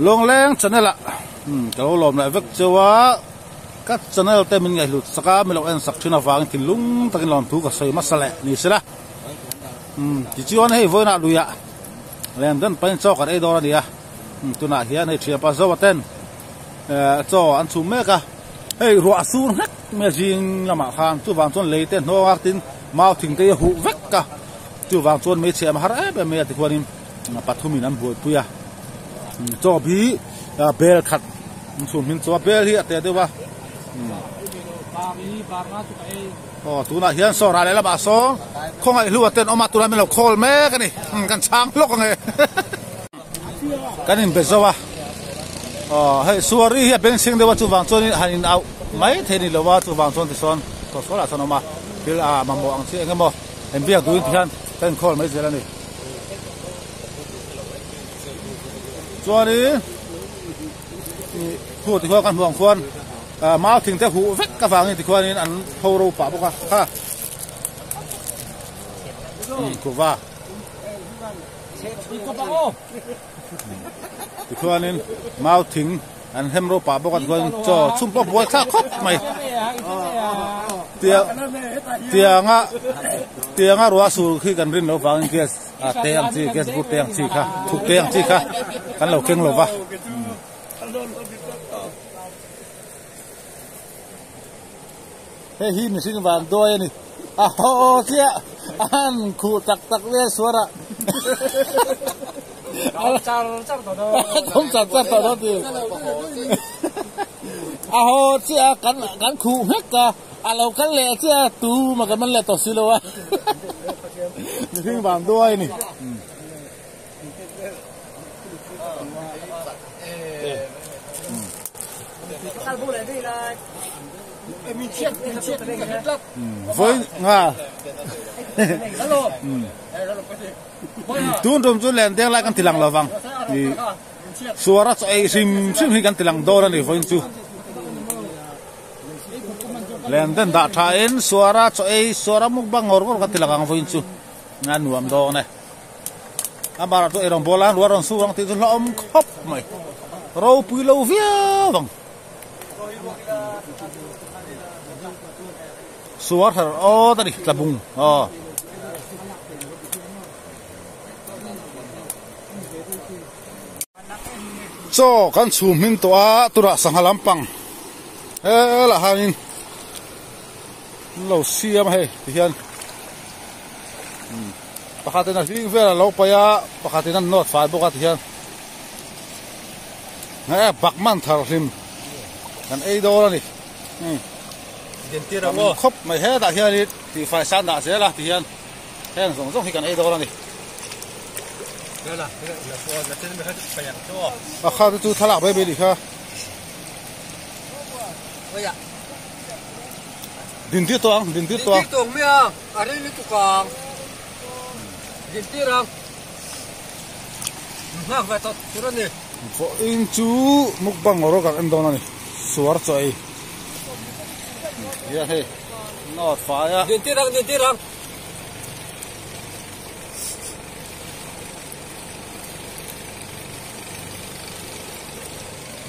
Lawngleng channel ah ka lo lawm leh vek cheu a, ka channel te min ngaihhlut sak a, min lo en sak thin avangin thinlung takin lawmthu ka sawi hmasa leh ni sela. Tichuan hei vawiinah luiah len dan pahin chaw kan ei dawn a ni a, tunah hian hei thianpa Zoa ten chaw an chhum mek a, hei ruah sur nghek mai a zing lamah khan chuvang chuan lei te hnawng a tin mau thing te hi a huh vek a, chuvang chuan meichhe a har em em mai a tikhuanin pathumin an buaipui a, chaw hi bel khat an chhum hmin chu a bel hi a te deuh a. Aw tunah hian saw rah lehlamah sawn khawngaih hlu a ten awm a tunah min lo call mek a ni kan chhang hlawk ang e kan inbe zo a aw hei suari hi a beng chhing deuh a chuvang chuan han in auh mai thei ni lo a chuvang chuan tisawn thaw sual ah sawn a awm a thil a mamawh ang chi eng emaw inbiak duhin ti hian kan in call mai zel a ni chuanin khu tikhuan kan hmuh ang khuan. Mau thing te huh vek avangin tikhuanin an tho ro pah bawk a kha kuva tikhuanin mau thing an hem ro pah bawk a tikhuanin chaw chhum pawh buai thlak khawp mai tia tianga tianga ruah sur khi kan rin loh vangin gas a te ang chi gas but te ang chi kha thuk te ang chi kha kan lo keng lo va. Hei hi mihring van duai a ni. A haw chiah a han khuh tak tak vel suar a. Kom char char tawh dawn. Kom char char tawh dawn ti. A haw chiah a kan kan khuh nghek a, a lo kal leh chiah a tu mah kan man leh tawh si lo a. Mihring van duai a ni. Vawi nga tun tum chu len deng lai kan ti lang lo vang suara chaw ei hrim hrim hi kan ti lang dawn a ni vawiin chu len den dah tha in suara chaw ei suara mukbang ngawr ngawr kan ti lang ang vawiin chu a nuam dawn e. A barah chu eirawng bawl a ruah rawn sur ang tih chu hlauhawm khawp mai. Ropui lo viau ang. Suar her awt a ni tlabung aw. Chaw kan chhum hming tawh a turah sangha lampang helah hianin an lo siam a hei tihian. Pakhatin a hling vel a lo paih a, pakhatin a nawt fai bawk a tihian he bak man thar hlim kan ei dawn a ni tam khawp mai hetah hianin tihfai san dah zel a tihian heng zawng zawng hi kan ei dawn a ni. A kha te chu thlalak mai mai a nih kha. Din tir tawh ang, din tir tawh ang. Din tir tawh ang mai a. A rei lutuk ang. Din tir ang. Nghak ve tawh tur a ni. Vawiin chu mukbang rawk ang en dawn a ni. Suar chaw ei. Hian hei nawt fai a. Din tir ang, din tir ang.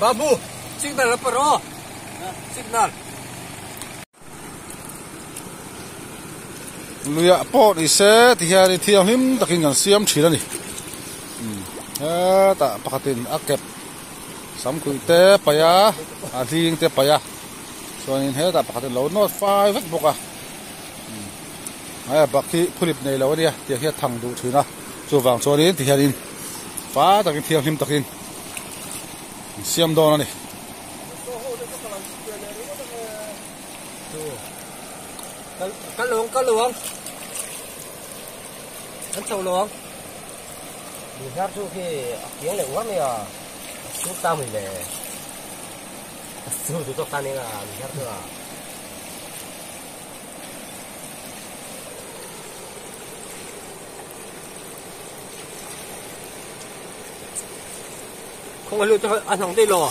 Babu, signal apa ro? Signal. Luiah pawh ni se ti hian i thianghlim takin kan siam thin a ni hetah pakhatin a kep samkhuih te paih a a hling te paih a chuanin hetah pakhatin lo nawt fai vek bawk a hei bak hi phulip nei lo a nia tiang hi a thang duh thin a chuvang chuanin ti hianin fai takin thianghlim takin an siam dawn a ni. Kal lo ang, kal lo ang. An chho lo ang. Lihnar chu khi a kiang leh uar mai a, a sur ta mai le. A sur duh tawk ta ning a lihnar chu a. Không ai lưu cho ăn hỏng đây lò.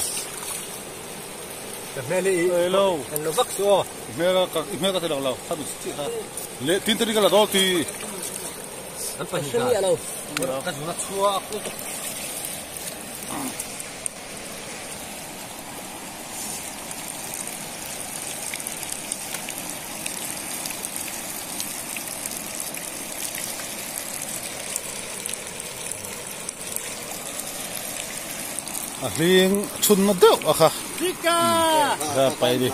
Hmel hi Ei lo. En lo vak chu aw. Hmel ka hmel ka ti lo lo. Kha mi chi kha. Le tin te ka la do ti. An pahnih ka. Ka zuna chhuak. A hling chhun na deuh a kha kha pai a ni.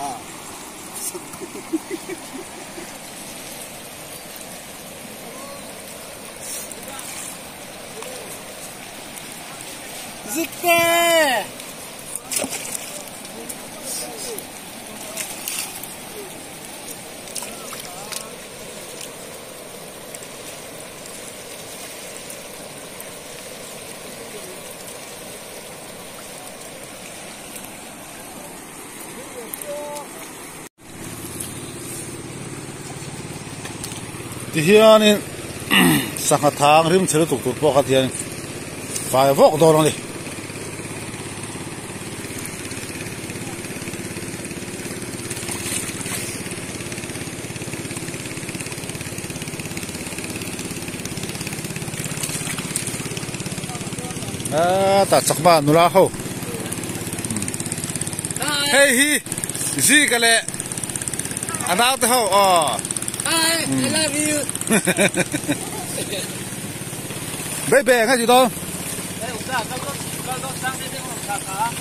Tihianin sangha thang rim chhe lutuk tur pawh kha tihian fai vawk dawn a ni. Hetah chakma nula ho hei hi Zika leh a naute ho aw Hi I love you Baby ngai gì đâu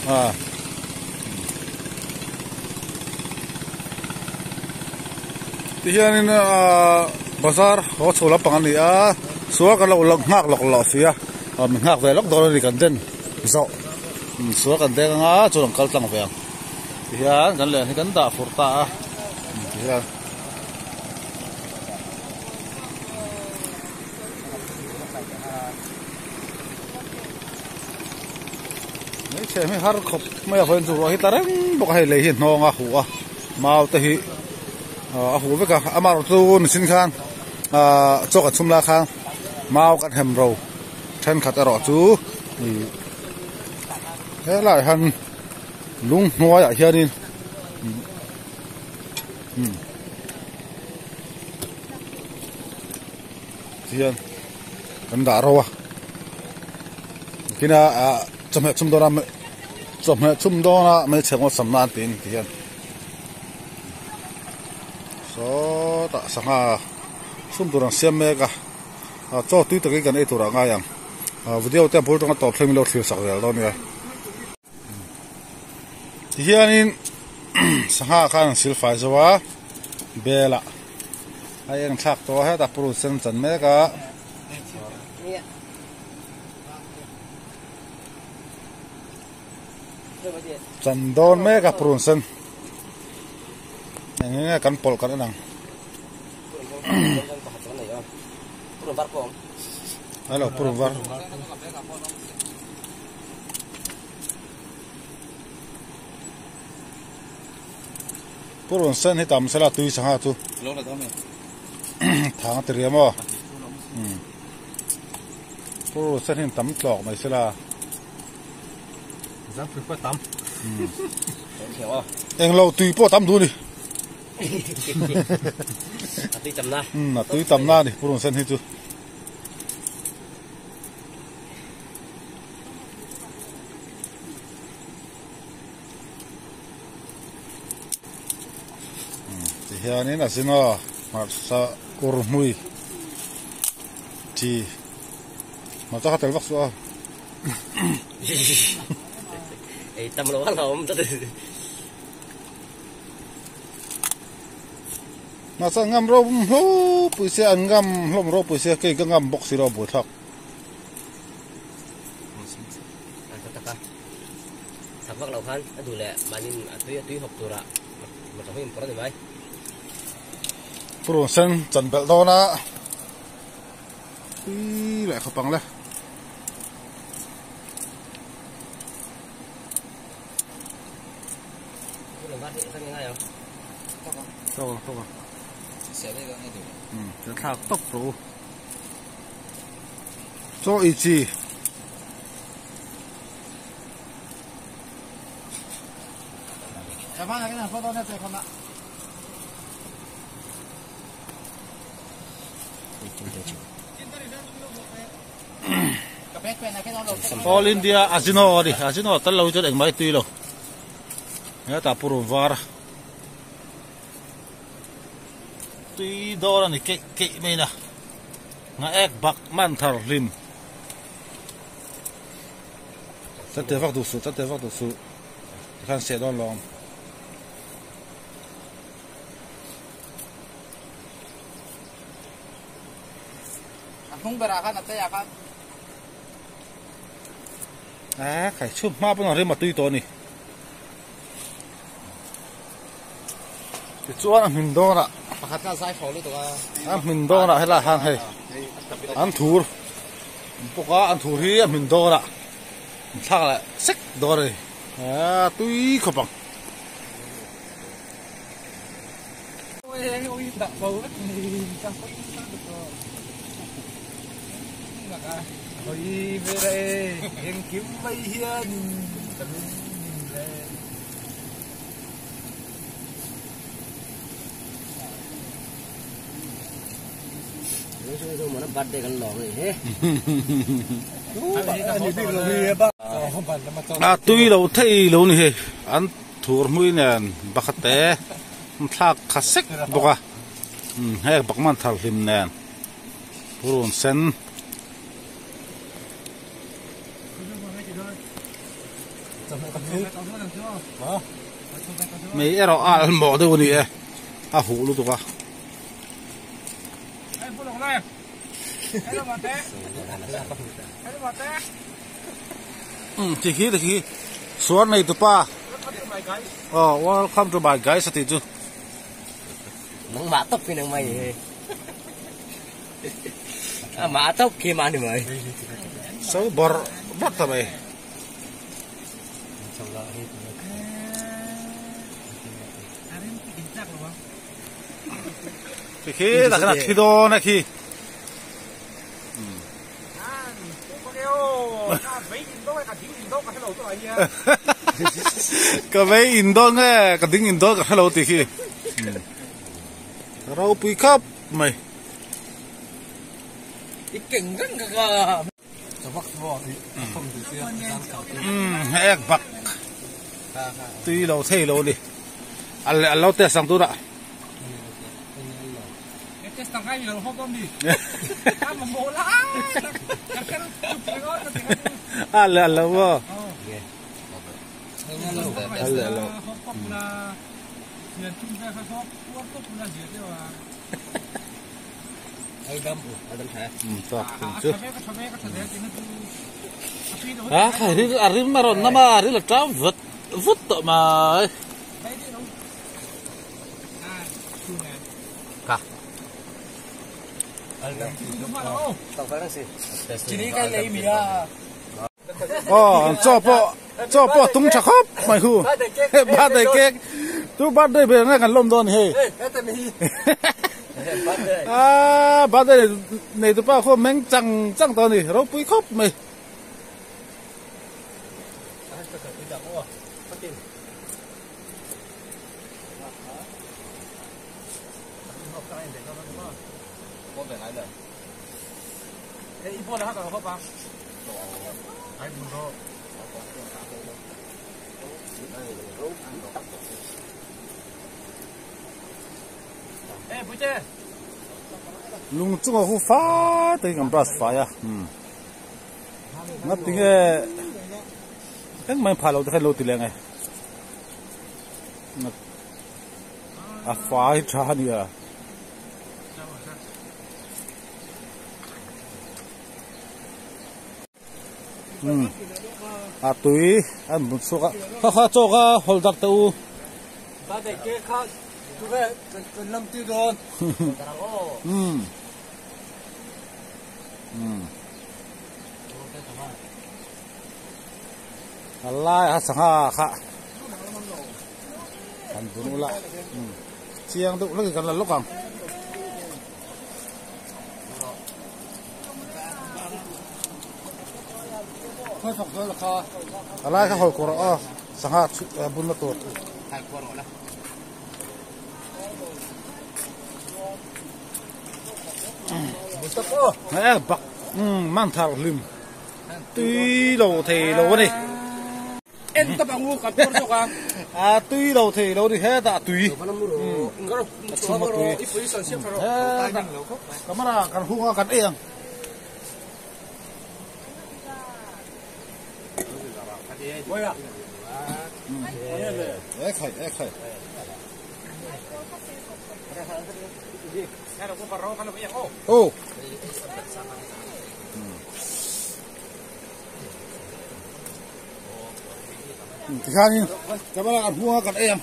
à Tihianin ahh bazar haw chho lampang a ni a sual kan lo nghak lawk lawk si a min nghak ve lawk dawn a ni kan den zawh sual kan deng anga chuan an kal tlang ve ang tihian kan len hi kan dah fur ta a tihian. Hmeichhe hi har khawp mai a vawiin chu ruah hi tla reng bawk a hei lei hi hnawng a huh a mau te hi a huh vek a amaherawh chu nichin khan ahh chaw kan chhum lai khan mau kan hem ro thenkhat erawh chu ih helaiah hian lung hnuaiah hianin umm tihian kan dah ro a kina ah chawhmeh chhum dawn a chawhmeh chhum dawn a hmeichhe ngawt sam nan tiin tihian sawtah sangha chhum tur an siam mek a ah chaw tui takin kan ei turah a ngai ang ah video te a bul atanga tawp thleng min lo thlir sak zel dawn a nia tihianin sangha khan an silfai zo a bel ah. A eng thlak tawh a hetah purun sen chan mek a. Chan dawn mek a purun sen. Eng nge kan pawlh kan en ang. Hello purun var. Purun sen hi tam sela tui sangha chu thang a ti riam aw purun sen hi tam tlawk mai sela englo tui pawh tam duh a ni a tui tam na a ni purun sen hi chu. Tihianin a zin a hmarcha ur hmui chi hmarcha kha tel vak suh a. Ei tam lo a hlauhawm tlat a. Hmarcha an ngam ro hlawpui se an ngam hlawm ropui se kei ka ngam bawk si lo buaithlak. Chak vak lo khan a duh leh mahni a tui a tui hawp tura motor hi inpawrh a ni mai. Purun sen chan belh dawn a tui leh khawp ang le. Purun var hi ka ngai ang. Tawk ang tawk ang. Kan thlak tawp rawh u. Chaw ei chi. All India Ajino a ni Ajino tal lo hi chuan engmah hi tui lo hetah purun var tui dawn a ni keih keih mai a nga ek bak man thar hlim. Chate vak duh suh chate vak duh suh tikhan seh dawn lawm. A hnung berah khan a cheiah khan. A khai chhum hma pawn a rim a tui tawh a ni. Tichuan a hmin dawnah Pakhat kha a zai fo lutuk a. A hmin dawnah helai han hei an thur bawk a an thur hi a hmin dawnah an thlak leh sek dawn a ni. A tui khawp ang. A tui lo thei lo ni hei an thur hmui nen pakhat te an thlak kha sek bawk a heng pakman thar hlim nen purun sen. Mei erawh a al mawh deuh a ni e a huh lutuk a. Umm ti khi ti khi suar nei tupa aw welcome to my guys a tih chu. Nangmah tawp khi nangmah i hei. Amah tawp khi mah ni mai. So bawrh bawrh ta mai. Ti khi tak hian a thi dawn a khi. Ka vei in dawn nge ka ding in dawn ka hrelo tih khi. Ropui khawp mai. Umm ek bak tui lo thei lo a ni a lo test ang tunah. A leh lo maw a leh lo. A khai ri a rim a rawn nam a ril a ṭam vut vut tawh mai. Aw an chaw pawh chaw pawh a tum tha khawp mai hu birthday cake chu birthday ber nge kan lawm dawn hei aaa birthday nei tu pa khaw meng chang chang tawh a ni ropui khawp mai. Lung chunga hu fai takin kan brush fai a umm nga tinge engmah in phah loh te kha an lo ti leh ang e a fai tha a nia. Umm a tui an bun chhuak a kha kha chaw kha hawl dak teh u. Umm umm a lai a sangha kha an bun ula umm chiang deuh hlek in kan la lawk ang. A lai kha hawi kawr aw sangha bun na tur. Bak man thar hlim tui lo thei lo a ni. En tawp ang u kan phur zawk a. A tui lo thei lo ni hetah tui. A chhum a tui. Hetah camera kan hung a kan ei ang. E khai e khai. Ô. Thì ra đi, các bạn ăn mua còn em.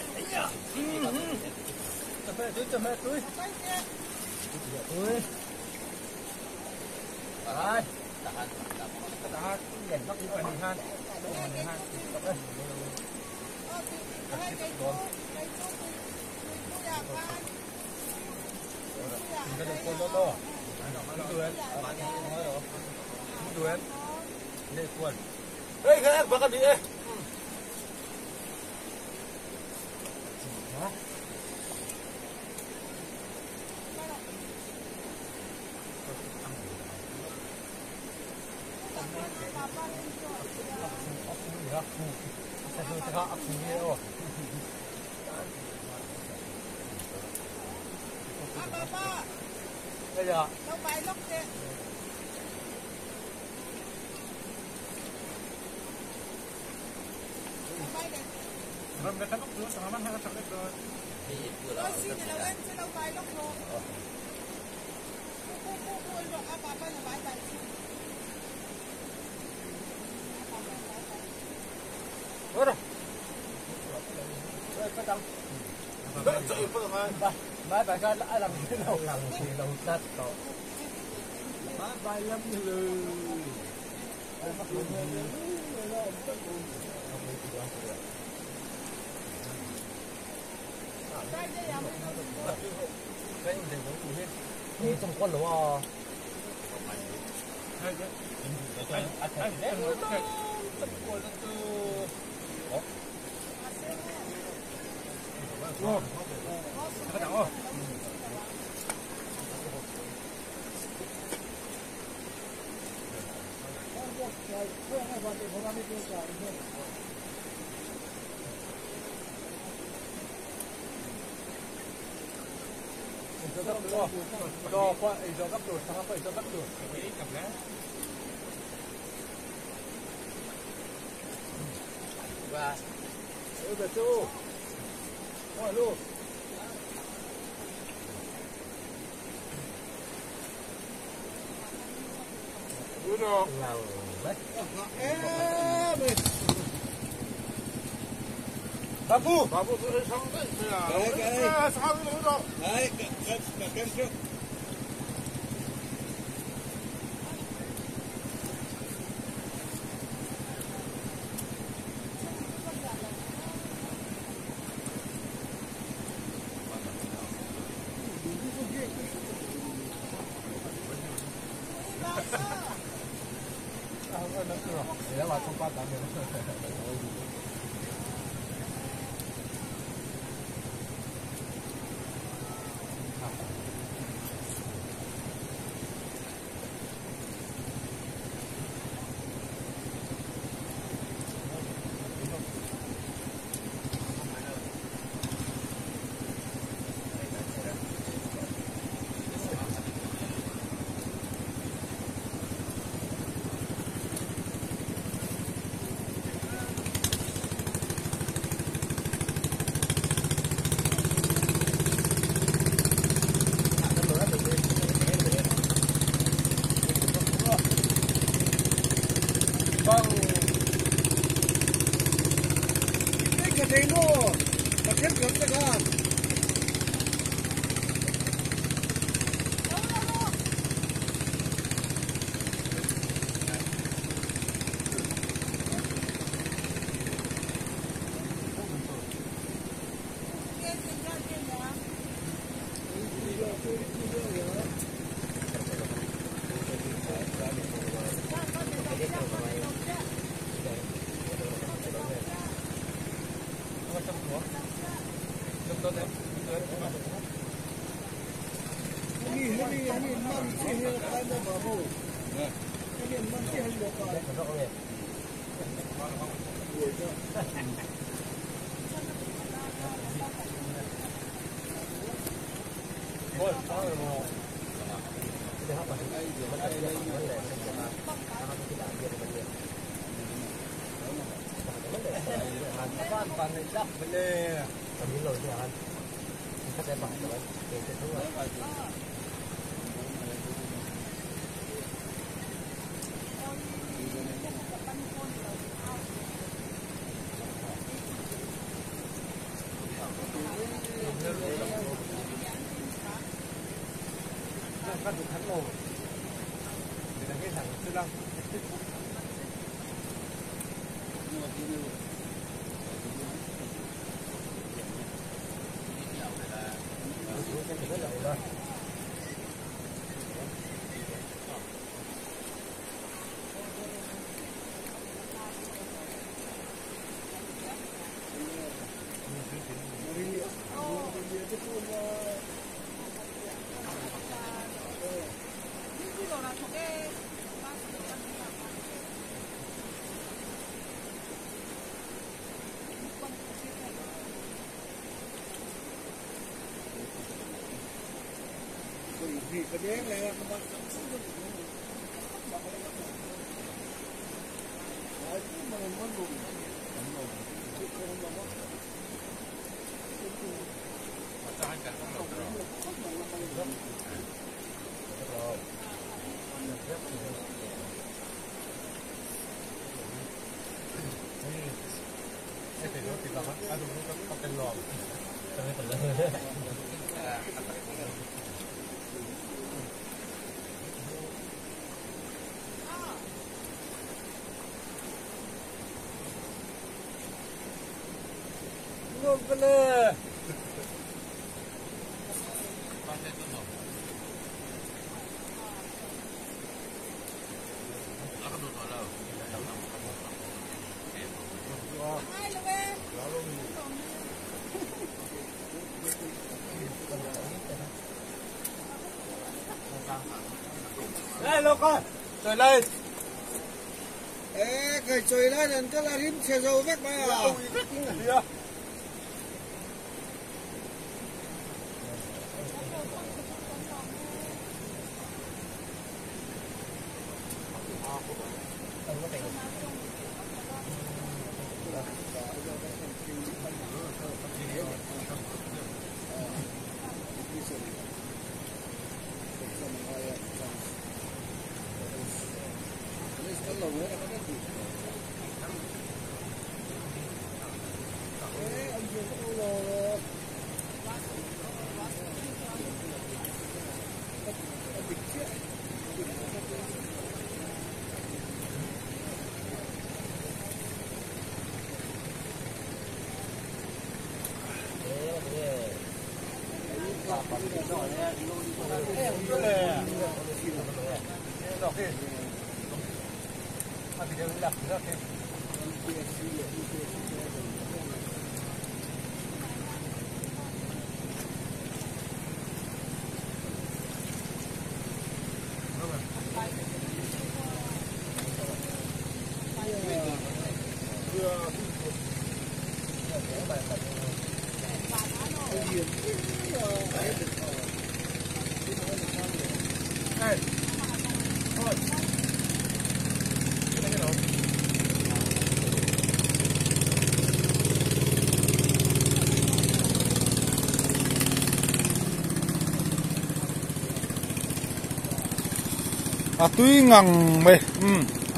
A tui ngang mai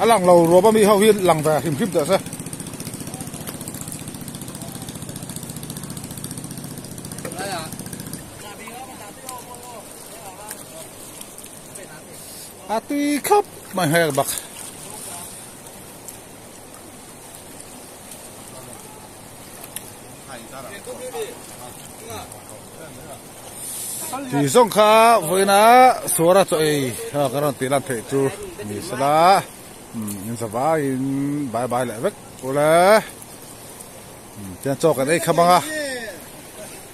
a lang lo ruap a mi ho hi lang ve hrim hrim teh se. A tui khawp mai hmel bak. Tih zawng kha vawiina suara chaw ei ka rawn tih lan theih chu ni sela in za vaiin bye bye leh vek ule tiang chaw kan ei kham anga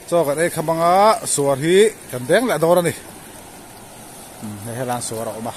chaw kan ei kham anga suar hi kan deng leh dawn a ni hei helai suar a awm a.